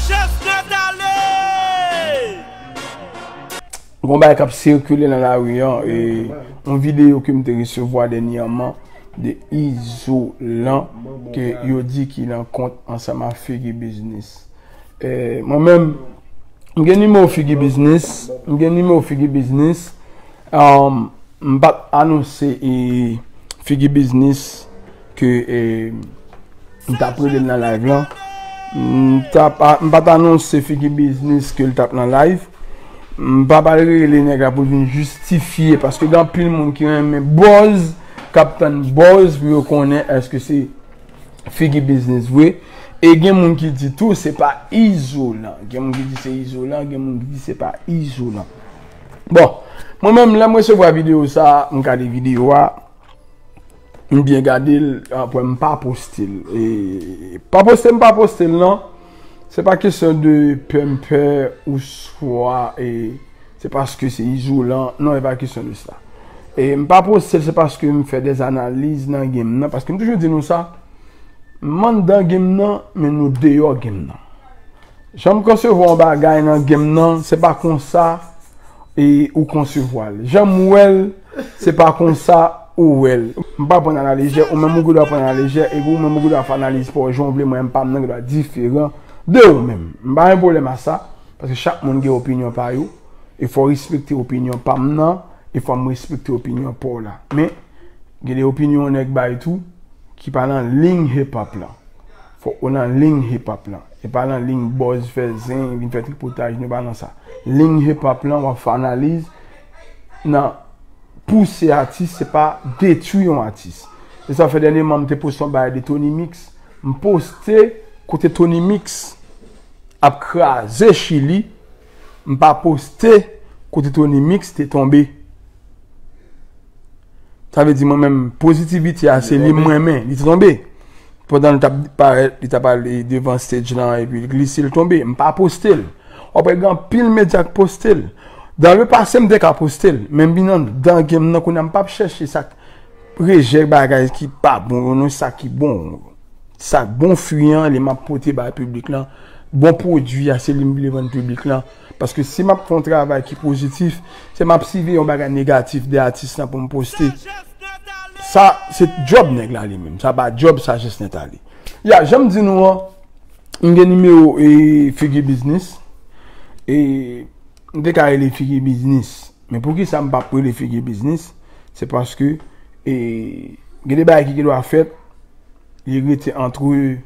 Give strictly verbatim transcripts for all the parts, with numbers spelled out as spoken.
Chestnut ale! Gon bagay k ap sikile nan lari an, e yon videyo ke m te resevwa dènyèman de Izolan, ke yo di ki nan kont ansanm ak Figi Biznis. E, mwen menm, m gen nimewo Figi Biznis, m gen nimewo Figi Biznis. Um, m pa t anonse, e, Figi Biznis ke, e, m t ap rele l nan live lan. M t ap, m pa t anonse Figi Biznis ke l t ap nan live. M pa pral rele nèg la pou l vin jistifye, paske gen anpil moun ki renmen buzz, k ap tann buzz pou yo konnen èske se Figi Biznis vre. E gen moun ki di tou se pa Izolan. Gen moun ki di se Izolan, gen moun ki di se pa Izolan. Bon, mwen menm, lè m resevwa videyo sa, m gade videyo a, m byen gade l, apre m pa poste l. E pa poste, m pa poste l, non. Se pa kesyon de pè m pè oswa, e, se paske se Izolan. Non, e pa kesyon de sa. E m pa poste l, se paske m fè dè analiz nan game nan. Paske m toujou di nou sa, m anndan game nan, men nou deyò game nan. Jan m konsevwa yon bagay nan game nan, se pa konsa e ou konsevwa l. Jan m wè l, se pa konsa ou wè l. M pa pran n alalejè, ou menm ou gen dwa pran n alalejè, epi ou menm ou gen dwa fè analiz pa w jan w vle, mwen menm pa m nan gen dwa diferan de ou menm. M pa gen pwoblèm a sa, paske chak moun gen opinyon pa yo, e fò w respekte opinyon pa m nan, e fò m respekte opinyon pa w la. Men, gen de opinyon yon nèg bay tou, ki pa nan liy hip hop lan. Fòk ou nan liy hip hop lan. E pa nan liy buzz fè zen, vin fè tripotaj, nou pa nan sa. Liy hip hop lan, w ap fè analiz nan pouse atis, se pa detwi yon atis. Se sa fè dènyèman m te poste yon bagay de Tony Mix. M poste kote Tony Mix ap kraze Chili. M pa poste kote Tony Mix te tonbe. Sa vle di mwen menm, pozitivite a se li m renmen, li te tonbe. Pandan l t ap parèt, li t ap ale devan stage lan, epi l glise, l tonbe. M pa poste l. W ap wè gen anpil medya k poste l. Dan le pase, m te ka poste l. Men m vin anndan game nan, kounye a m p ap chèche sa k rejè bagay ki pa bon yo, non, sa ki bon. Sa k bon fwi an, li m ap pote bay piblik lan. Bon pwodui a, se li m vle vann piblik lan. Paske si m ap fè yon travay ki pozitif, se m ap siveye yon bagay negatif de atis lan pou m poste. Sa, se djòb nèg la li menm. Sa pa djòb Sagesse Net ale. Ya, jan m di nou an, m gen nimewo, e, Figi Biznis. E, m te ka rele Figi Biznis. Men poukisa m p ap rele Figi Biznis? Se paske, e, gen de bagay ki gen dwa fèt, li rete antre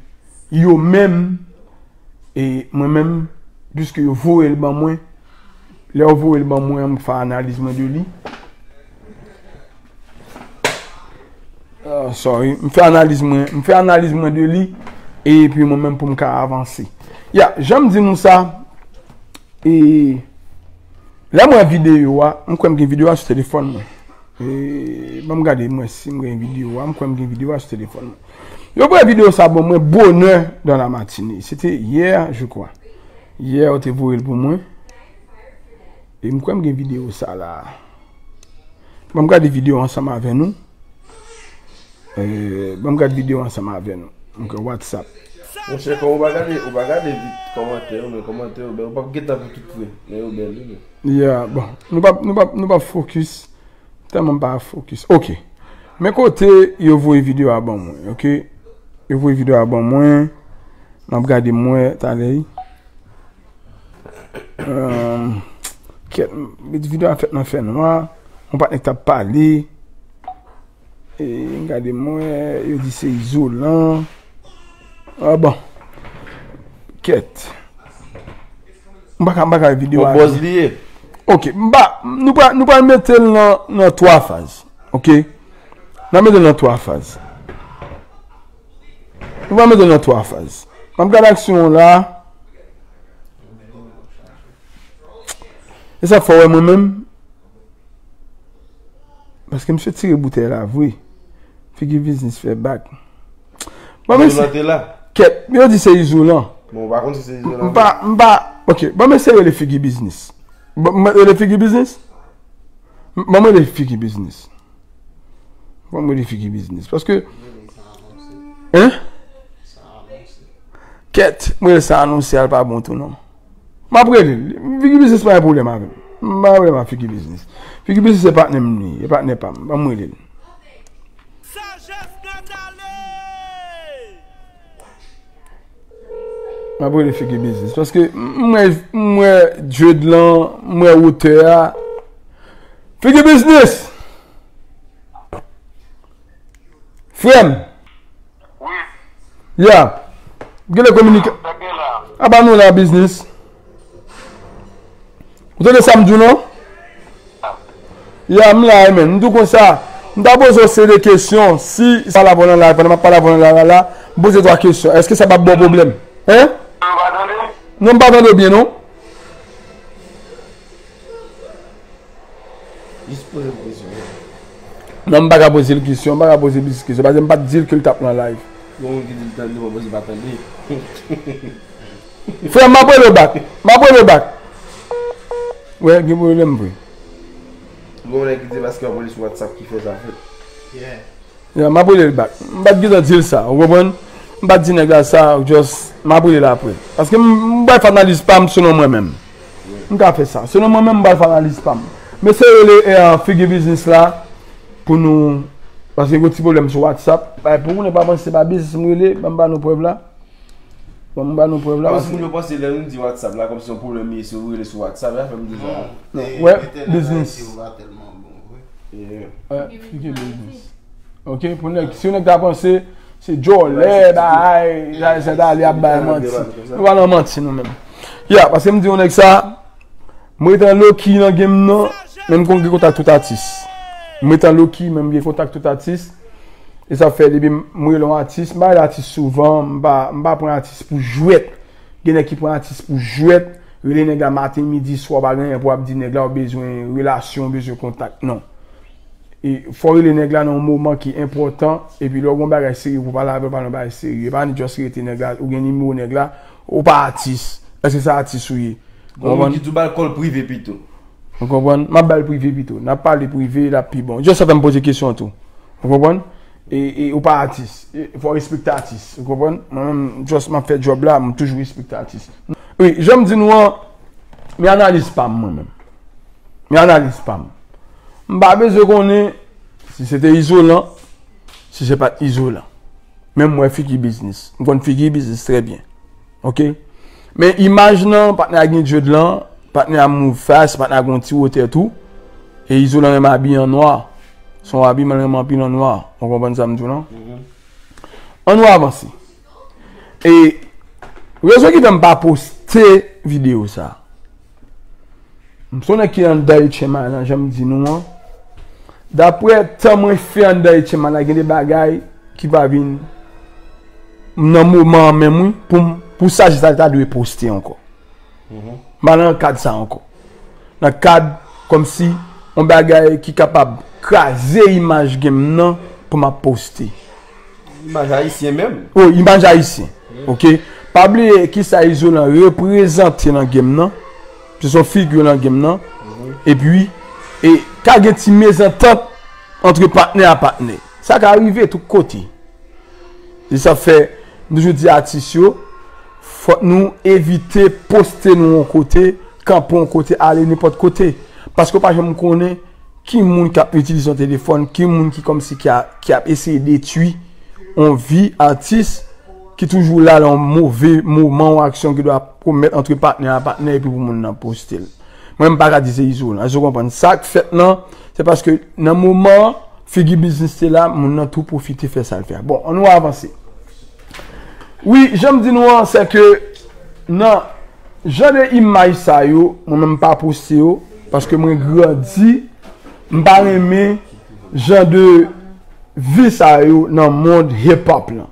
yo menm e mwen menm, piske yo voye l ban mwen. Lè yo voye l ban mwen, m fè analiz mwen de li. Ah, sorry. M fè analiz mwen, m fè analiz mwen de li, epi mwen menm pou m ka avanse. Ya, jan m di nou sa, e lè m wè videyo a, m kwè m gen videyo a sou telefòn mwen. E, ban m gade, m wè si m gen videyo a, m kwè m gen videyo a sou telefòn mwen. Yo voye videyo sa ban mwen bonè dans la matinée. Se te yè, je crois. Yè, yo te voye l pou mwen. E m kwè m gen videyo sa la. Ban m gade videyo ansanm avè nou. E, ban m gade videyo ansanm avè nou. Ok, WhatsApp. Monchè, kòman ou pa gade, ou pa gade vit kòmantè yo, men kòmantè yo bèl. Ou p ap gentan pou tout vre, men yo bèl, wi, men. Ya, bon. Nou p ap, nou p ap, nou p ap fokis. Tèlman m pa fokis. Ok. Men kote yo voye videyo a ban mwen, ok? Yo voye videyo a ban mwen. M ap gade m wè talè. Ehm, kèt, videyo a fèt nan fènwa. Yon patnè k t ap pale. E, gade m wè, yo di se izolan. Ah, bon. Kèt. M pa ka, m pa ka videyo a. Bon, buzz li ye. Ok, m pa, nou pral, nou pral mete l nan, nan twa faz. Ok? N a mete l nan twa faz. Nou pral mete l nan twa faz. M ap gade aksyon an la. E sa fè w wè mwen menm. Paske misye tire boutèy la vre. Figi biznis fè bak. Bon, men se kèt, yo di se izolan. Bon, ou pa konn si se izolan. M pa, m pa, ok, bon, men se rele figi biznis. Bon, m rele figi biznis? Bon, m rele figi biznis. Bon, m rele figi biznis. Paske, hein? Sa anonse. Sa anonse. Kèt, m rele sa anonsè a, l pa bon tou non. M ap rele l. Figi Biznis pa gen pwoblèm avè m. M pa gen pwoblèm ak Figi Biznis. Figi Biznis se patnè m li ye, e patnè pa m. Ban m rele l. Sajès Nathalie! M ap rele Figi Biznis. Paske m wè, m wè Djed lan, m wè wotè a. Figi Biznis! Frè m! Wi. Ya. Gade kominike. Sa gen la? Aba nou la biznis. Ou tande sa m di w non? Ya, m la, men. M di w konsa. M ta poze w seri de kesyon. Si sa la pran nan live, pandan m ap pale avè w nan live la, m poze twa kesyon. Èske sa p ap ba w pwoblèm? Hein? Ou pa tande? Non, m pa tande w byen non. Jis poze m kesyon. Non, m pa ka poze l kesyon, m pa ka poze Biznis kesyon, paske m pa t di l ke l t ap nan live. Gen moun ki di l tande, mwen poze pa tande. Frè m, m ap rele w back. M ap rele w back. Wè, gen pwoblèm vre. Gen yon nèg ki di paske w ap rele sou WhatsApp ki fè sa fèt. Yeah. Ya, m ap rele l back. M pa t gentan di l sa, ou konprann? M pa t di nèg la sa, just, m ap rele l apre. Paske m, m bay fè analiz pa m selon mwen menm. M ka fè sa. Selon mwen menm, m bay fè analiz pa m. M eseye rele, eh, Figi Biznis la pou nou, paske gen yon ti pwoblèm sou WhatsApp. Bay pou moun pa panse se pa biznis m rele, ban m ba nou prèv la. Bon, m ba nou prèv la. Kòmsi moun yo panse lè nou di WhatsApp la, kòmsi yon pwoblèm ye si w rele sou WhatsApp, e sa fè m di sa. Wè, biznis. Wè, figi biznis. Ok, pou nèg, si yon nèg ta panse, se djòlè, bagay, sa, sa ta li ap bay manti. Nou pa nan manti, nou menm. Ya, paske m di yon nèg sa, m ret an low key nan game nan, men m konn gen kontak tout atis. M ret an low key, men m gen kontak tout atis. E sa fè depi m rele yon atis, m pa rele atis souvan, m pa, m pa pran atis pou jwèt. Gen nèg ki pran atis pou jwèt, rele nèg la maten, midi, swa, w pa gen anyen pou w ap di nèg la, ou bezwen relasyon, ou bezwen kontak. Non. E fò w rele nèg la nan yon moman ki enpòtan, epi lè w gen yon bagay serye pou w pale avè l, pale yon bagay serye. E pa just rete nèg la, ou gen nimewo nèg la, ou pa atis. Èske se atis ou ye? Gon moun ki di w ba l kòl prive pito. Ou konprann? M ap ba l prive pito. N ap pale prive, l ap pi bon. Just sa fè m poze kesyon an tou. Ou konprann? E, e ou pa atis. E fò w respekte atis. Ou konprann? Mwen menm, just m ap fè djòb la, m toujou respekte atis. Wi, jan m di nou an, men analiz pa m mwen menm. Men analiz pa m. M pa bezwen konnen si se te Izolan, si se pa t Izolan. Men m wè figi biznis. M konn figi biznis trè byen. Ok? Men imaj nan, patnè a gen djed lan, patnè a move fast, patnè a gen yon ti wotè tou. E Izolan renmen abiye an nwa. Se yon abiman l renmen anpil an nwa. Ou konprann sa m di w lan? An nou avanse. E rezon ki fè m pa poste videyo sa. M se yon nèg ki anndan H M I lan, jan m di nou an. Daprè tan mwen fè anndan H M I lan, gen de bagay ki pa vin nan moman an menm wi, pou m, pou sa jis la ta dwe poste ankò. M pa nan kad sa ankò. Nan kad kòmsi yon bagay ki kapab kraze imaj game nan pou m ap poste. Imaj ayisyen menm. Oh, imaj ayisyen. Ok. Pa bliye kisa Izolan reprezante nan game nan. Se son figi nan game nan. Epi, e ka gen ti mezantant antre patnè a patnè. Sa ka rive tout kote. Se sa fè, m toujou di atis yo, fòk nou evite poste nou yon kote, kanpe yon kote, ale nenpòt kote. Paske w pa janm konnen ki moun k ap itilize yon telefòn, ki moun ki kòmsi ki a, ki ap eseye detwi yon vi atis ki toujou la nan yon move moman, yon aksyon ki dwa komèt antre patnè a patnè epi pou moun nan poste l. Mwen, m pa ka di se Izolan. Èske w konprann? Sa k fèt lan, se paske nan moman an, figi biznis te la, moun nan tou pwofite fè sa l fè a. Bon, ann nou avanse. Wi, jan m di nou an, se ke nan jan de imaj sa yo, mwen menm m pa poste yo, paske mwen grandi, m pa renmen jan de vi sa yo nan mond hip hop lan.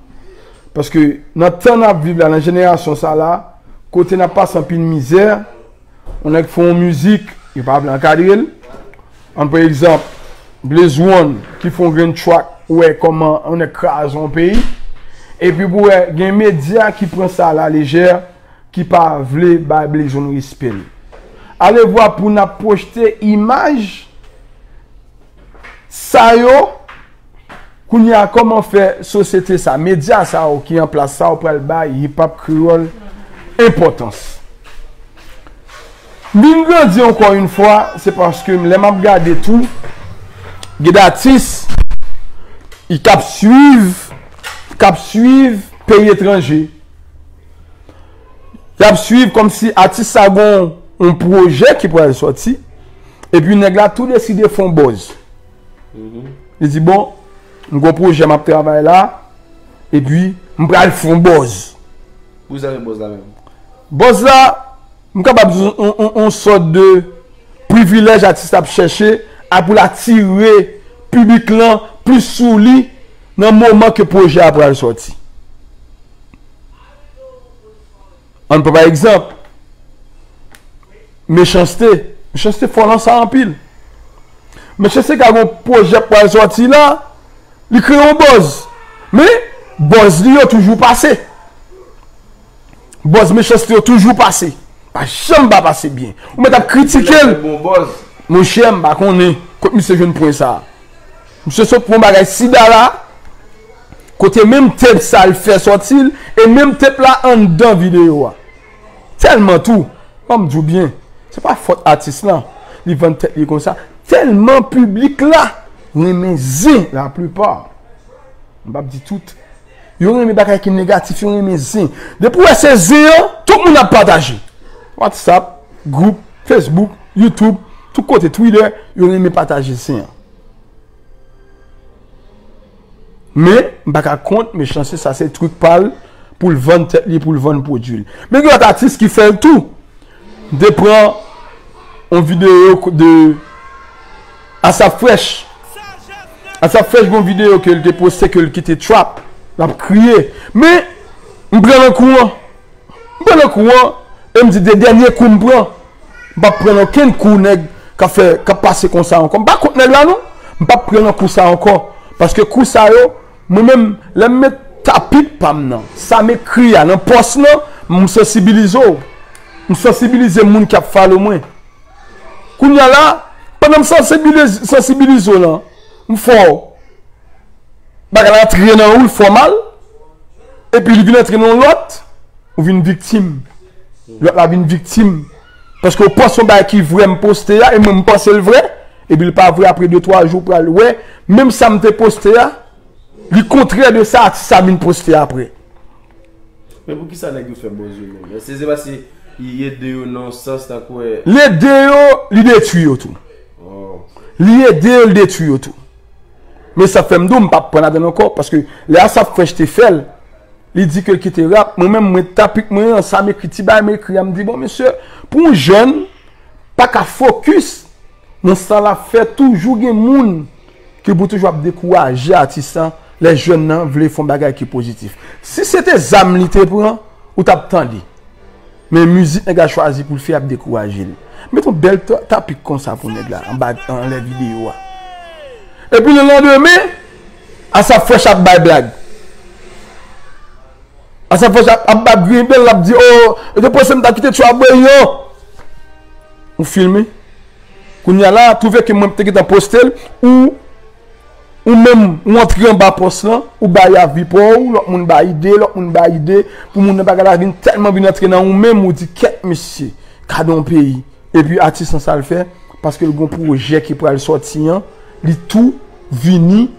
Paske nan tan n ap viv la, nan jenerasyon sa la, kote n ap pase anpil mizè, yon nèg fè yon mizik, yo pa vle ankadre l. Ann pran egzanp, Blaze One ki fè yon grenn track, ou wè kòman yon nèg kraze yon peyi. Epi pou wè, gen medya ki pran sa a la lejè, ki pa vle bay Blaze One respè l. Alevwa pou n ap pwojte imaj sa yo, Kounye a, kòman fè sosyete sa, medya sa yo ki an plas sa yo pral bay hip hop kreyòl enpòtans? M vin grandi ankò yon fwa, se paske lè m ap gade tou, gen de atis, y ap swiv, k ap swiv peyi etranje. Y ap swiv kòmsi atis sa gon yon pwojè ki pral sòti, epi nèg la tou deside fè yon buzz. Li di, bon, m gon pwojè m ap travay la, epi m pral fè yon buzz. Pou sa gen buzz la menm. Buzz la, m kapab di yon, yon, yon sòt de privilèj atis la ap chèche, a pou l atire piblik lan plis sou li nan moman ke pwojè a pral sòti. Ann pran pa egzanp, Mechanste. Mechanste fò nan sa anpil. Mechanste ka gon pwojè k pral sòti la, li kreye yon buzz. Men, buzz li yo toujou pase. Buzz Mechanste yo toujou pase. Pa janm pa pase byen. Ou mèt ap kritike l. Bon buzz. Monchè, m pa konnen kot misye jwenn pwen sa. Misye sot pran bagay sida la, kote menm tep sa l fè sòti l, e menm tep la anndan videyo a. Tèlman tou, ban m di w byen, se pa fòt atis lan, li vann tèt li konsa. Tèlman piblik la renmen zen laplipa. M p ap di tout. Yo renmen bagay ki negatif, yo renmen zen. Depi w wè se zen an, tout moun ap pataje. WhatsApp, gwoup, Facebook, YouTube, tout kote, Twitter, yo renmen pataje zen an. Men, m pa ka kont Mechanste, sa se trik pa l pou l vann tèt li, pou l vann pwodui l. Men gen lòt atis ki fè l tou. M te pran yon videyo de Asap Fresh. Asap Fresh gon videyo ke l te poste ke l kite trap. L ap kriye. Men, m pran nan kou an. M pran nan kou an, e m di de dènye kou m pran. M p ap pran nan okenn kou nèg k ap fè, k ap pase konsa ankò. M pa kont nèg la non. M p ap pran nan kou sa ankò. Paske kou sa yo, mwen menm, lè m met tapik pa m nan, sa m ekri a nan pòs lan, m sansibilize w. M sansibilize moun k ap follow mwen. Kounye a la, pandan m sansibilize, sansibilize w lan, m fè w bagay la antre nan ou, l fè w mal, epi li vin antre nan yon lòt, ou vin viktim. Lòt la vin viktim. Paske w panse yon bagay ki vrè m poste a, e mwen m panse l vrè, epi l pa vrè, apre de twa jou w pral wè, menm sa m te poste a, li kontrè de sa atis sa vin poste apre. Men poukisa nèg yo fè buzz yo menm? Èske se paske li ede yo nan yon sans tankou e Li ede yo, li detwi yo tou. Oh. Li ede yo, li detwi yo tou. Men sa fè m di w, m p ap pran ladann ankò, paske lè Asap Fresh te fè l, li di ke l kite rap, mwen menm, mwen tapik mwen an, sa m ekri, ti bagay m ekri a, m di, bon, mesye, pou yon jèn pa ka fokis nan sa l ap fè, toujou gen moun ki pou toujou ap dekouraje atis lan, lè jèn nan vle fè yon bagay ki pozitif. Si se te zam li te pran, ou t ap tande. Men mizik nèg la chwazi pou l fè ap dekouraje l. Met yon bèl ta-, tapik konsa pou nèg la, anba, anlè videyo a. Epi le landemen, Asap Fresh ap bay blag. Asap Fresh ap, ap bay grenn bèl, l ap di, oh, yo te panse m ta kite Trap Brilliant. Ou filme? Kounye a la, twouve ke mwen te gentan poste l, ou, ou menm, ou antre anba pòs lan, ou bay avi pa w, lòt moun bay ide, lòt moun bay ide, pou moun nan bagay la vin tèlman vin antre nan ou menm, ou di, kèt mesye, gade yon peyi. Epi atis lan sa l fè, paske l gon pwojè ki pral sòti an, li tou vini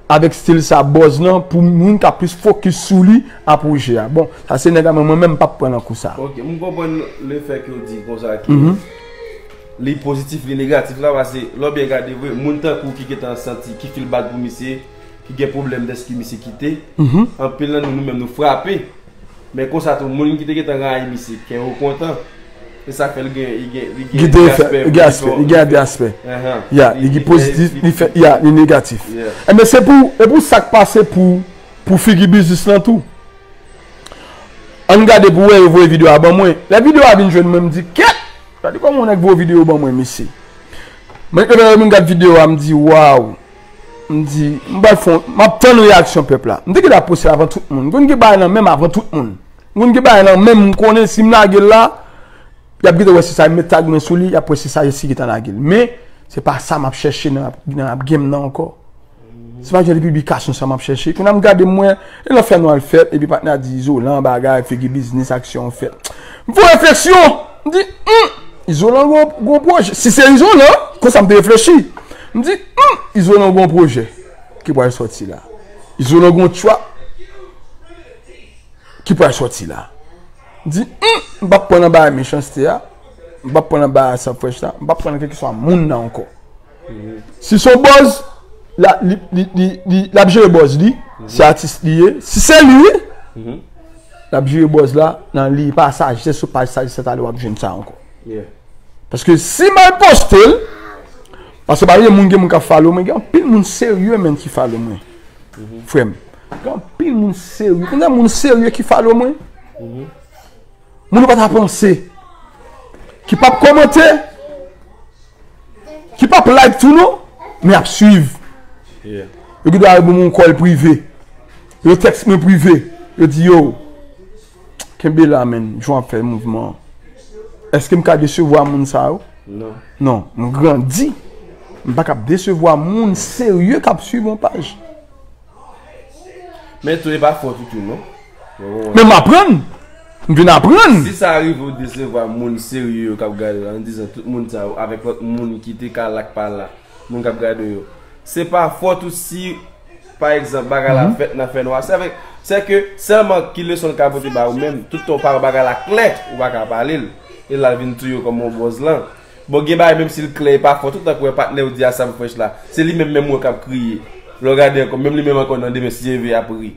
avèk stil sa, buzz lan, pou moun ka plis fokis sou li a pwojè a. Bon, sa se nèg la, men mwen menm m p ap pran nan kou sa. Ok, m konprann lefèt ke w di konsa ke Mhm. li pozitif, li negatif la, paske lè w byen gade vre, moun tankou w ki gentan santi, ki feel bad pou misye, ki gen pwoblèm dèske misye kite, Mhm. anpil nan nou, nou menm nou frape. Men konsa tou, moun ki te gentan rayi misye, kè yo kontan. E sa fè l gen, li gen, li gen Gen de de aspè, aspè, li gen aspè, li gen de aspè. Ahan. Ya, li gen pozitif, li fè, ya, li negatif. Yeah. Enben, se pou, e pou sa k pase pou, pou figi biznis lan tou. Ann gade pou wè yo voye videyo a ban mwen. Lè videyo a vin jwenn mwen, m di, kèt! Gade kòman yon nèg voye videyo ban mwen, mesye. Mwen, lè m gade videyo a, m di, waw! M di, m pral fè yon, m ap tann reyaksyon pèp la. M te gentan poste avan tout moun. M konn gen bagay nan men m avan tout moun. M konn gen bagay nan men m, m konnen si m lage l la, y ap gentan wè se sa, m met tag mwen sou li, y ap wè se sa, se gentan lage l. Men, se pa sa m ap chèche nan rap, nan rap game nan ankò. Se pa jan de piblikasyon sa m ap chèche. Kounye a m gade m wè, e nan fènwa l fèt, epi patnè a di Izolan, bagay, figi biznis, aksyon fèt. M fè refleksyon, m di, hmm, Izolan gon, gon pwojè. Si se Izolan, konsa m te reflechi. M di, hmm, Izolan gon pwojè ki pral sòti la. Izolan gon trap ki pral sòti la. M di, hmm, m p ap pran nan bagay mechanste a, m p ap pran nan bagay sa frèch la, m p ap pran nan kèlkeswa moun nan ankò. Si se yon buzz, la, li, li, li, li, l ap jere buzz li, se atis li ye. Si se li, wi, l ap jere buzz la, nan li pa sajès sou paj sajès la, talè w ap jwenn sa ankò. Paske si m al poste l, paske pa gen moun, gen moun k ap follow mwen, gen anpil moun serye menm ki follow mwen. Frè m, gen anpil moun serye. Kounye a moun serye ki follow mwen. Moun ou pa ta panse. Ki p ap kòmante. Ki p ap like tou non, men y ap swiv. Yo gen dwa ban mwen yon kòl prive. Yo tèks mwen prive. Yo di, yo, kenbe la, menn, jan w ap fè mouvman an. Èske m ka desevwa moun sa yo? Non. Non, m grandi. M pa kab desevwa moun serye k ap swiv yon paj. Men tou, e pa fòt ou tou, non. Men m aprann. M vin aprann. Si sa rive ou desevwa moun serye yo k ap gade la, an dizan tout moun sa yo, avèk lòt moun ki te ka la k pa la, moun k ap gade yo, se pa fòt ou si, pa egzanp, bagay la fèt nan fènwa. Se avèk, se ke sèlman ki leson l ka pote ba ou menm, tout tan ou pa wè bagay la klè, ou pa ka pale l. E la l vin touye w kòm yon bòz lan. Bon, gen bagay, menm si l klè, e pa fòt ou, tankou wè patnè w di a Sam Fresh la. Se li menm, menm mwen k ap kriye. Lè w gade ankò, menm li menm ankò nan demen, si Dye vle, ap ri.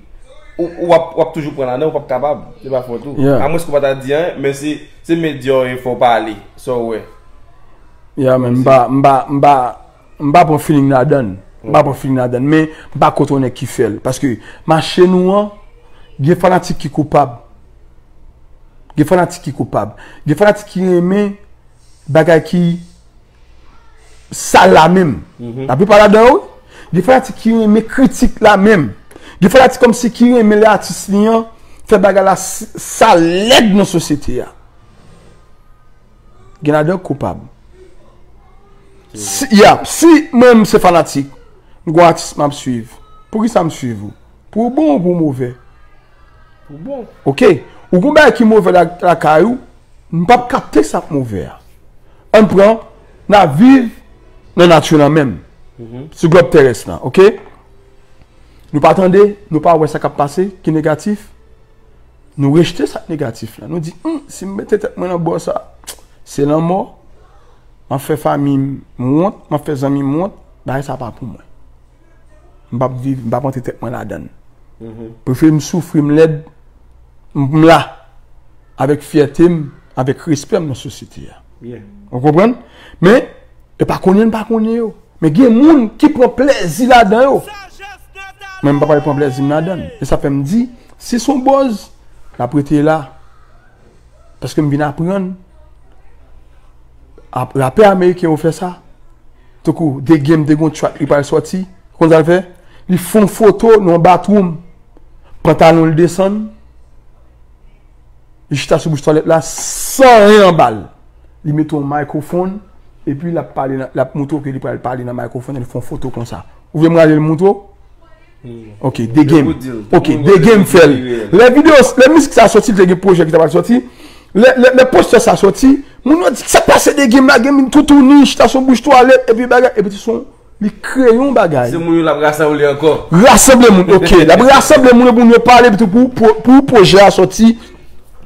Ou, ou ap, w ap toujou pran ladan, ou p ap kapab. Se pa fòt ou. Amwens ke w pa ta di anyen, men se, se medya w ye fè w pale. Sa w wè. Ya, men m pa, m pa, m pa, m pa pran feeling ladan l. M pa pran feeling ladan l, men m pa kont yon nèg ki fè l. Paske mache nou an, gen fanatik ki koupab. Gen fanatik ki koupab. Gen fanatik ki renmen bagay ki sal la menm. Laplipa ladan yo, wi. Gen fanatik ki renmen kritik la menm. Gen fanatik kòmsi ki renmen lè atis li an fè bagay la s-, sal lèd nan sosyete a. Gen ladan koupab. Si, ya, si mwen menm se fanatik, m gon atis m ap swiv. Poukisa m swiv ou? Pou bon ou pou move? Pou bon. Ok. Ou gon bagay ki move la, lakay ou, m p ap kapte sa k move a. Ann pran, n ap viv nan nati lan menm. Sou glòb terès lan, ok? Nou pa tande, nou pa wè sa k ap pase, ki negatif. Nou rejte sa k negatif la. Nou di, hmm, si m mete tèt mwen nan bò sa, se lanmò. M ap fè fanmi m wont, m ap fè zanmi m wont, bagay sa pa pou mwen. M p ap viv, m p ap antre tèt mwen ladan l. Prefere m soufri, m lèd, m, m la, avèk fyète m, avèk respè m nan sosyete a. Ou konprann? Men, e pa konnen n pa konnen yo. Men gen moun ki pran plèzi ladan yo. Mwen, m pa pral pran plèzi m ladan l. E sa fè m di, si se yon buzz, l ap rete la. Paske m vin aprann, ap-, rapè ameriken yo fè sa. Tankou The Game te gon track li pral sòti. Konn sa l fè? Li fè yon foto nan yon bathroom. Pantalon l desann. Li chita sou bouch twalèt la, san anyen anba l. Li mete yon microphone, epi l ap pale nan, l ap montre w ke li pral pale nan microphone, li fè yon foto konsa. Ou vle m rale l montre w? Ok, The Game. Ok, The Game fè l. Lè videyo, lè mizik sa sòti, te gen pwojè ki ta pral sòti. Lè, lè, lè postè sa sòti, moun yo di, "Sa k pase The Game la?" Game toutouni, chita sou bouch twalèt, epi bagay, epi ti son, li kreye yon bagay. Se moun yo l ap rasanble ankò. Rasanble moun, ok. L ap rasanble moun yo pou moun yo pale, epi tou pou, pou, pou pwojè a sòti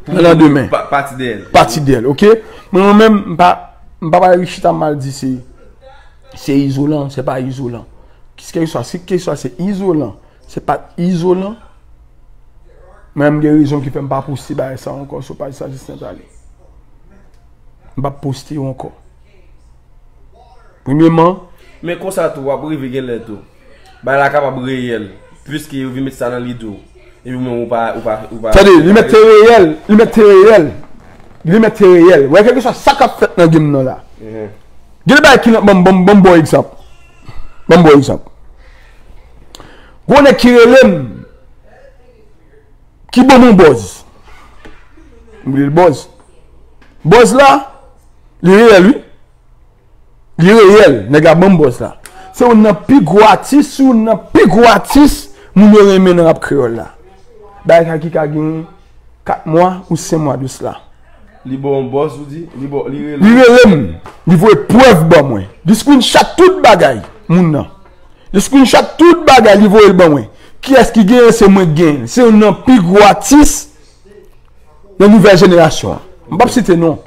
nan landemen. Pati dèyè l. Pati dèyè l, ok. Men mwen menm, m pa, m pa pral chita m al di se, se Izolan, se pa Izolan. Kèlkeswa, si kèlkeswa se Izolan, se pa t Izolan. Mwen menm gen rezon ki fè m pa poste bagay sa ankò sou paj sa Justin Talley. M p ap poste yo ankò. Premyeman, men konsa tou, w ap rive gen lè tou. Bagay la kapab reyèl, piske yo vin met sa nan lide w. Epi ou menm ou pa, ou pa, ou pa. Tande, li mèt te reyèl, li mèt te reyèl. Li mèt te reyèl. Wè, kèlkeswa sa k ap fèt nan game nan la. Gen de bagay ki nan, ban m, ban m, ban m ba w egzanp. Ban m ba w egzanp. Gon nèg ki rele m, ki ban m yon buzz. M rele l buzz. Buzz la, li reyèl, wi. Li reyèl, nèg la ban m buzz la. Se youn nan pi gwo atis, se youn nan pi gwo atis moun yo renmen nan rap kreyòl la. Bagay sa ki ka gen kat mwa ou senk mwa de sila. Li ba w yon bòs, ou di? Li ba, li rele. Li rele m, li voye prèv ban mwen. Li screenshot tout bagay moun nan. Li screenshot tout bagay, li voye l ban mwen. Kiyès ki genyen? Se mwen ki genyen. Se youn nan pi gwo atis nan nouvèl jenerasyon an. M p ap site non.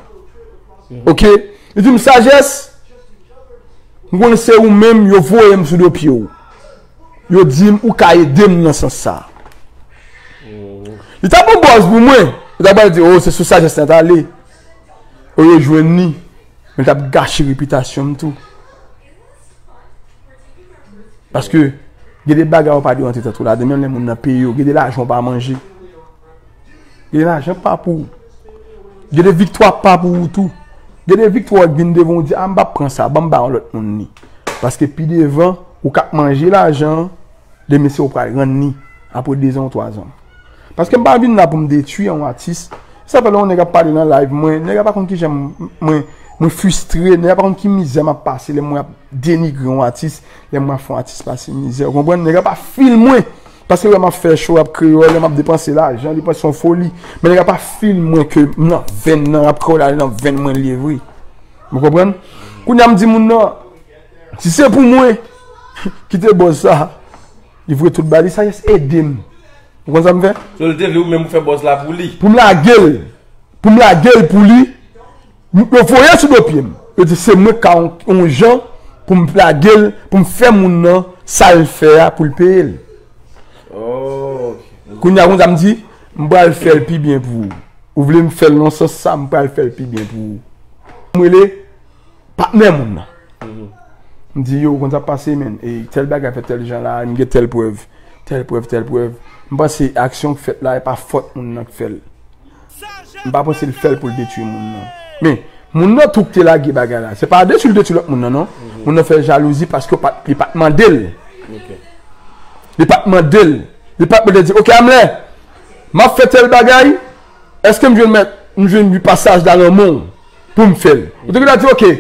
Oke? Li di m, Sajès, m konnen se ou menm yo voye m sou do pye w. Yo di m ou ka ede m nan sans sa. Li t ap yon bòz pou mwen. Yo ta pral di, oh, se sou Sajès la t ale. Oh, yo jwenn li. Men l t ap gache repitasyon m tou. Paske gen de bagay ou pa dwe rantre tèt ou ladan, menm lè moun nan peye w, gen de lajan ou pa manje. Gen de lajan pa pou ou. Gen de viktwa pa pou ou tou. Gen de viktwa w vin devan ou di, a, m p ap pran sa, ban m ba yon lòt moun li. Paske pi devan, ou k ap manje lajan an, demen se ou pral rann li apre dezan ou twazan. Paske m pa vin la pou m detwi yon atis. Sa fè lè yon nèg ap pale nan live mwen, nèg la pa konn kijan m- mwen mwen fristre, nèg la pa konn ki mizè m ap pase lè mwen ap denigre yon atis, lè mwen ap fè yon atis pase mizè. Ou konprann? Nèg la pa fil mwen. Paske lè m ap fè show rap kreyòl, lè m ap depanse lajan, depanse yon foli. Men nèg la pa fil mwen ke m nan venn nan rap kreyòl la, nan venn mwen li ye vre. Ou konprann? Kounye a m di moun nan, si se pou mwen, kite bòz sa. Li voye tout bagay, li, Sajès, ede m. Ou konn sa m fè? So, li te vle ou menm pou fè bòz la pou li. Pou m lage l. Pou m lage l pou li. Yo voye l sou do pye m. Yo di se mwen k ka yon, yon jan pou m lage l, pou m fè moun nan sa l fè a pou l peye l. Oh. Kounye a konn sa m di, m pral fè l pi byen pou ou. Ou vle m fè l nan sans sa, m pral fè l pi byen pou ou. M rele patnè moun nan. M di, yo, ou konn sa k pase, men, e tèl bagay fèt tèl jan la, m gen tèl prèv, tèl prèv, tèl prèv. M panse aksyon k fèt la, e pa fòt moun nan k fè l. M pa panse l fè l pou l detwi moun nan. Men, moun nan tou k te lage bagay la. Se pa detwi l detwi lòt moun nan, non. Moun nan fè jalouzi paske w pa t- li pa t mande l. Li pa t mande l. Li pa t mande l di, oke, Amlè, m ap fè tèl bagay, èske m jwenn mèt, m jwenn yon pasaj la nan men w pou m fè l? Ou te gen dwa di, oke,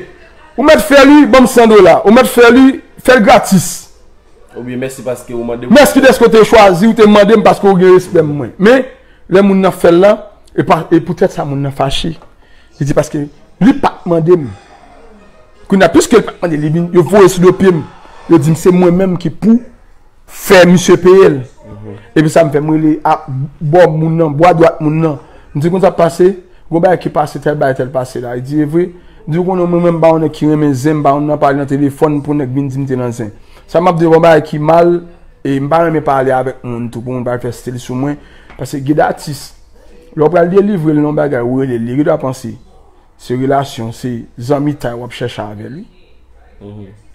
ou mèt fè li, ban m san dola. Ou mèt fè li, fè l gratis. Oubyen mèsi paske ou mande m. Mèsi dèske w te chwazi, ou te mande m paske w gen respè mwen. Men, lè moun nan fè l la, e, pa, e poutèt sa moun nan fache. Li di paske li pa t mande m. Kounye a, piske li pa t mande, li vin, yo voye sou do pye m. Yo di m se mwen menm ki pou fè misye peye l. Epi sa m fè, m rele a bò moun nan, bwa dwat moun nan. M di konn sa k pase, gon bagay ki pase, tèl bagay tèl pase la. Li di e vre. M di ou konnen mwen menm m pa yon nèg ki renmen zen, m pa yon nan pale nan telefòn pou nèg vin di m te nan zen. Sa m ap di yon bagay ki mal, e m pa renmen pale avèk moun tou pou moun pa fè stil sou mwen. Paske gen de atis, lè w pral delivre l nan yon bagay ou rele l, li gen dwa panse se relasyon, se zanmitay w ap chèche avè l wi.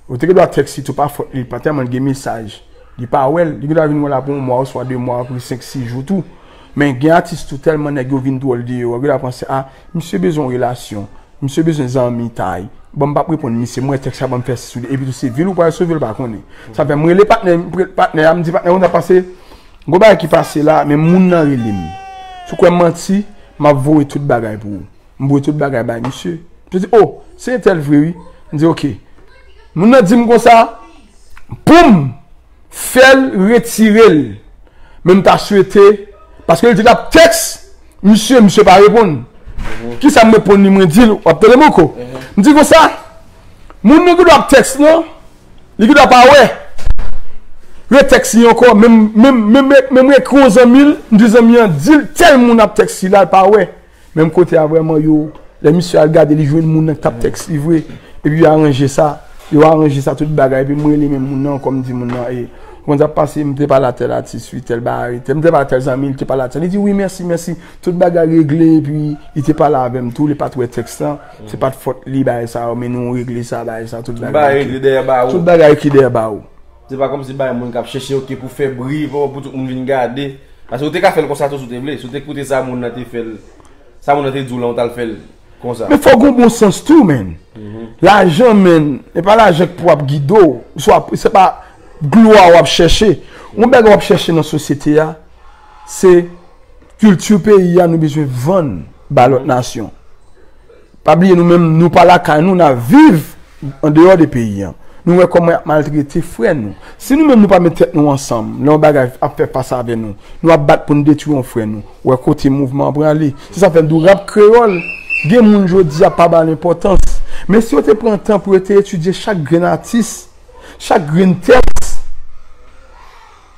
Ou te gen dwa tèks li tou, pa fòt li, li pa tèlman gen mesaj. Li pa wè l, li gen dwa vin wè l apre yon mwa oswa de mwa, apre senk sis jou tou. Men gen atis tou tèlman nèg yo vin dwòl de yo, ou gen dwa panse a, misye bezwen yon relasyon, misye bezwen zanmitay. Bon, m p ap reponn misye, m wè tèks la, ban m fè sou li, epi tou se vil ou pral sove l pa konnen. Sa fè m rele patnè, m rele patnè a, m di patnè, ou nan pase, gon bagay ki pase la, men moun nan rele m. Si w kwè m manti, m ap voye tout bagay pou ou. M voye tout bagay bay misye. Misye di, oh, se entèl vre wi. M di, oke. Moun nan di m konsa, pou m fè l retire l. Men m ta swete, paske l te t ap tèks misye, misye pa reponn. Kisa m reponn li, mwen di l, w ap tande m ankò. M di konsa, moun nan ki t ap tèks lan, li ki t ap pa wè. Retèks li ankò, menm, menm, menm, menm ekri yon zanmi l, m di zanmi an, di l tèl moun ap tèks li la, l pa wè. Menm kote a vrèman yo, lè misye al gade, li jwenn moun nan k t ap tèks li vre. Epi yo aranje sa, yo aranje sa tout bagay, epi m rele menm moun nan ankò, m di moun nan, e, ou konn sa k pase, m te pale a tèl atis wi, tèl bagay, tèl, m te pale a tèl zanmi, li te pale a tèl, li di wi mèsi, mèsi, tout bagay regle, epi li te pale avè m tou, li pa t wè tèks lan, se pa t fòt li, bagay sa yo, men nou regle sa, bagay sa, tout bagay. Tout bagay regle dèyè bawo. Tout bagay regle dèyè bawo. Se pa kòmsi bay moun k ap chèche oke pou fè bri, pou, pou tout moun vin gade. Paske ou te ka fè l konsa tou si w te vle. Si w te koute sa moun nan te fè l, sa moun nan te di w lan, ou t al fè l konsa. Men fò w gen bon sans tou, menn. Lajan, menn, e pa lajan k pou ap gide w. Swa, se pa glwa w ap chèche. Yon bagay w ap chèche nan sosyete a, se kilti peyi a nou bezwen vann ba lòt nasyon. Pa bliye nou menm, nou pa lakay nou, n ap viv andeyò de peyi an. Nou wè kòman y ap maltrete frè nou. Si nou menm nou pa met tèt nou ansanm, lè yon bagay ap fè fas avè nou, nou ap bat pou n detwi yon frè nou. Wè kote mouvman an prale. Se sa fè m di w rap kreyòl, gen moun jodi a pa ba l enpòtans. Men si yo te pran tan pou yo te etidye chak grenn atis, chak grenn tèks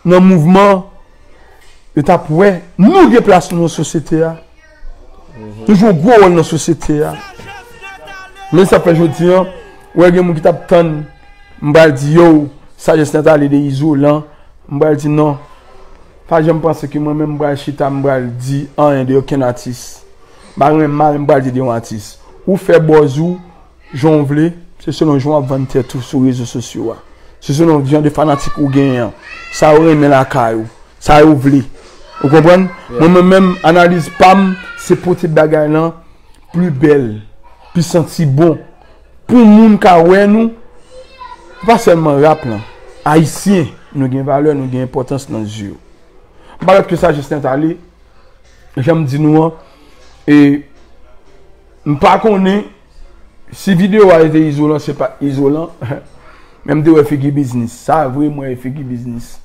nan mouvman, yo t ap wè nou gen plas nou nan sosyete a. Nou jwe yon gwo wòl nan sosyete a. Men sa fè jodi an, ou wè gen moun ki t ap tann, m pral di yo, Sajès Nathalie de Izolan, m pral di non. Pa janm panse ke mwen menm m pral chita, m pral di anyen de okenn atis. M pa renmen mal, m pral di de yon atis. Ou fè buzz ou, jan w vle, se selon jan w ap vann tèt ou sou rezo sosyo a. Se selon jan de fanatik ou genyen an. Sa yo renmen lakay ou. Sa yo vle. Ou konprann? Mwen menm menm, analiz pa m, se pote bagay lan pli bèl, pi santi bon. Pou moun ka wè nou, pa sèlman rap lan. Ayisyen, nou gen valè, nou gen enpòtans nan zye yo. M pa lòt ke Sajès Nathalie, jan m di nou an, e m pa konnen si videyo a te izolan, se pa izolan, men m te wè figi biznis. Sa vre, mwen wè figi biznis.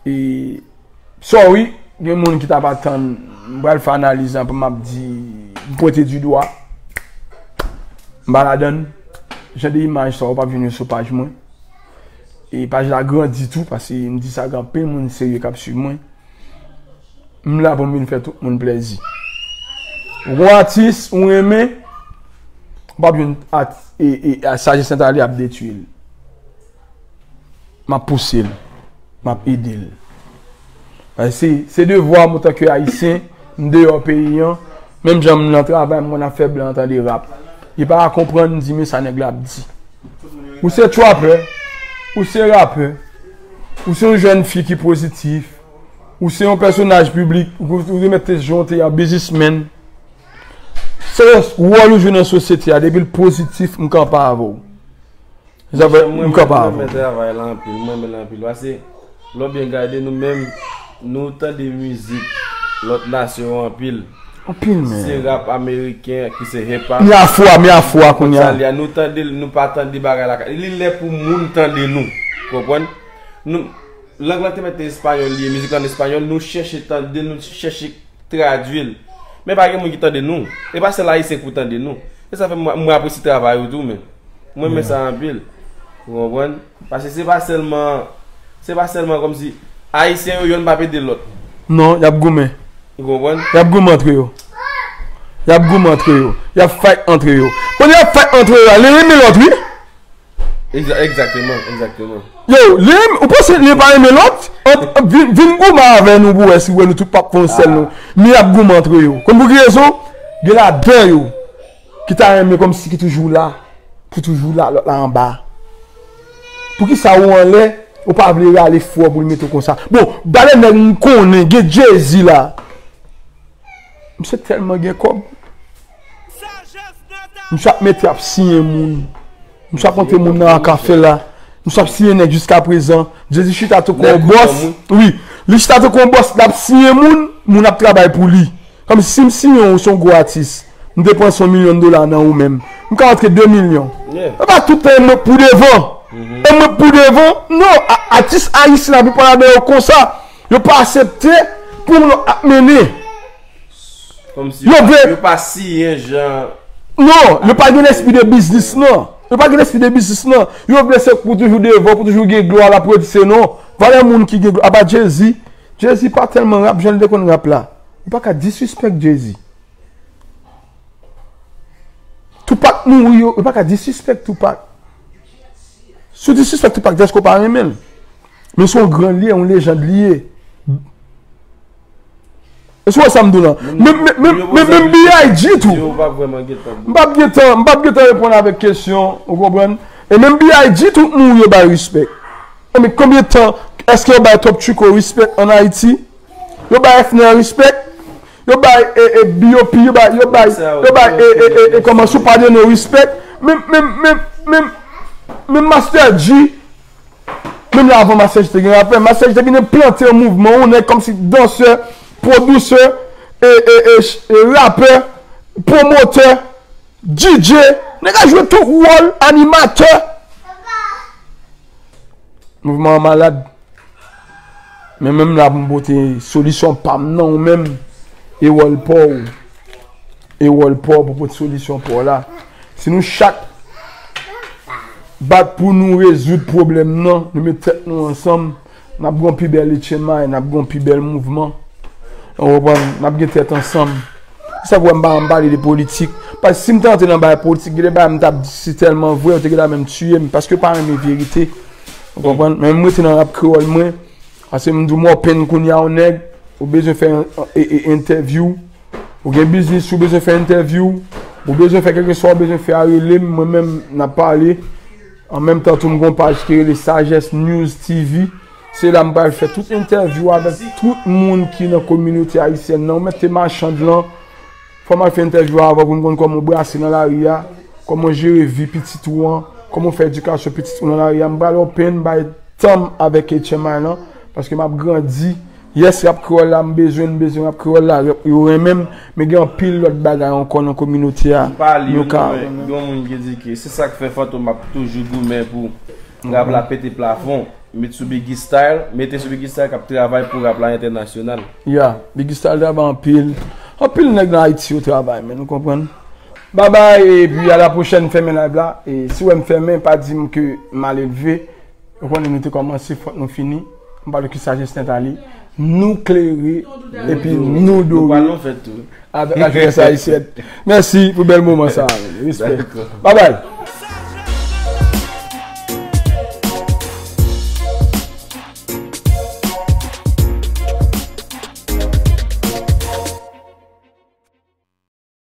E sorry, gen moun ki t ap atann, m pral fè analiz lan pou m ap di, m pwente di dwa. M pa ladann. Jan de imaj sa yo p ap vin sou paj mwen. E paj la grandi tou, paske m di sa, gen anpil moun serye k ap swiv mwen. M la pou m vin fè tout moun plèzi. Ou gon atis, ou renmen, ou p ap jwenn at-, e, e, a Sajès Nathalie ap detwi l. M ap pouse l. M ap ede l. Paske se, se devwa m antanke Ayisyen, m deyò peyi an, menm jan m nan travay, m konn ap fè blan an tande rap. Li pa ka konprann, m di, men sa nèg la ap di. Ou se trapè, ou se rapè, ou se yon jèn fi ki pozitif, ou se yon pèsonaj piblik, ou, ou remèt tèt ou yon biznismenn. Se wòl ou jwe nan sosyete a, depi l pozitif, m kanpe avè w. Sa fè, m kanpe avè w. Mwen renmen travay la anpil, mwen renmen l anpil. Paske, lè w byen gade, nou menm, nou tande mizik lòt nasyon yo anpil. Anpil, men. Se rap ameriken, ki se hip hop. Mi afro a, mi afro a kounye a. Sa li a, nou tande l, nou pa tande bagay la. Li lè pou moun tande nou. Konprann? Nou, lang lan te mèt te espayòl li ye, mizik lan espayòl, nou chèche tande l, nou chèche tradui l. Men pa gen moun ki tande nou. E pa sèl Ayisyen k pou tande nou. E sa fè mwen, mwen apresye travay ou tou, men. Mwen renmen sa anpil. Ou konprann? Paske se pa sèlman, se pa sèlman kòmsi Ayisyen yo, yonn p ap ede lòt. Non, y ap goumen. Ou konprann? Y ap goumen antre yo. Y ap goumen antre yo. Y ap fight antre yo. Pandan y ap fight antre yo a, li renmen lòt, wi. Egza-, egzakteman, egzakteman. Yo, li renmen, ou panse li pa renmen lòt? Ant, ant, vin, vin goumen avè nou pou wè si wè nou tout p ap fè yon sèl nou. Men y ap goumen antre yo. Konn pou ki rezon? Gen ladan yo ki ta renmen kòmsi ki toujou la, pou toujou la, lòt la anba. Poukisa ou anlè, ou pa vle rale fò pou l mete w konsa? Bon, ba lè nèg m konnen, gen Jay-Z la. Misye tèlman gen kòb. Misye ap mete ap siyen moun. Misye ap antre moun nan kafe la. Misye ap siyen nèg jiskaprezan. Jay-Z chita tankou yon bòs. Wi. Li chita tankou yon bòs, l ap siyen moun, moun ap travay pou li. Kòm si m siyen w, ou se yon gwo atis. M depanse yon milyon dola nan ou menm. M ka rantre de milyon. E pa tout tan e mwen k pou devan. E mwen k pou devan. Non, a-, atis ayisyen laplipa ladan yo konsa. Yo pa aksepte pou moun ap mennen. Kòmsi yo pa, yo pa siyen jan. Non, yo pa gen lespri de biznis, non. Yo pa gen lespri de biznis, non. Yo vle se pou toujou devan, pou toujou gen glwa la, pou yo di se non. Valè moun ki gen glwa, apa Jay-Z. Jay-Z pa tèlman rap jan l te konn rap la. Ou pa ka disrespect Jay-Z. Tupac mouri, yo, yo pa ka disrespect Tupac. Si w disrespect Tupac, se paske w pa renmen l. Men se yon gran li ye, yon lejand li ye. Èske w wè sa m di w lan? Menm, menm, menm, menm, menm B I G tou. M p ap gentan, m p ap gentan reponn avèk kesyon, ou konprann? E menm B I G tou, moun yo bay respect. E men konbyen tan, èske yo bay Top Trico respect an Ayiti? Yo bay F N L respect? Yo bay, e, e, B O P, yo bay, yo bay, yo bay, e, e, e, e, kòman, Sopadeno respect? Menm, menm, menm, menm, menm Master G, menm lè avan Master G te gen rapè, Master G te vin enplante yon mouvman, yon nèg kòmsi dansè, pwodisè, e, e, e, ch-, e, rapè, pwomotè, D J, nèg la jwe tout wòl, animatè. Mouvman an malad. Men menm la pou m pote solisyon pa m nan ou menm, e wòl pa w. E wòl pa w pou pote solisyon pa w la. Si nou chak bat pou nou rezoud pwoblèm nan, nou met tèt nou ansanm, n ap gen yon pi bèl H M I, n ap gen yon pi bèl mouvman. Ou konprann? N ap gen tèt ansanm. Se sa k fè m pa janm pale de politik. Paske si m te antre nan bagay politik, gen de bagay m t ap di, si tèlman vre, yo te gentan menm tiye m, paske yo pa renmen verite. Ou konprann? Men m rete nan rap kreyòl mwen, paske m di w m open kounye a, yon nèg, ou bezwen fè e, e, entèvyou, ou gen biznis, ou bezwen fè entèvyou, ou bezwen fè kèlkeswa ou bezwen fè a, rele m, mwen menm, n ap pale. An menm tan tou, m gen yon paj ki rele Sagesse News T V. Se la m pral fè tout entèvyou avèk tout moun ki nan kominote ayisyèn nan. Ou mèt te machann lan, fò m al fè entèvyou avè w pou m konn kòman w brase nan lari a, kòman w jere vi pitit ou an, kòman w fè edikasyon pitit ou nan lari a. M pral open, bay tan m avèk H M I lan, paske m ap grandi. Yes, rap kreyòl la, m bezwen, m bezwen rap kreyòl la, rap yo renmen m, men gen anpil lòt bagay ankò nan kominote a. M pa li yo, non, men gen yon moun ki di ke se sa k fè Fantom ap toujou goumen pou rap la pete plafon. Met sou Biggie Style, mete sou Biggie Style k ap travay pou rap la entènasyonal. Ya, Biggie Style travay anpil. Anpil nèg nan Ayiti yo travay, men nou konprann. Babay, epi a la pwochèn, m fèmen live la. E si w wè m fèmen, pa di m ke m mal elve. Ou konnen nou te kòmanse, fòk nou fini. M pale ki sajès nèt ale. Nou klere, epi nou dore. Nou pral nan fèt tou. Avèk la jenès ayisyèn. Mèsi pou bèl moman sa. Respè. Babay.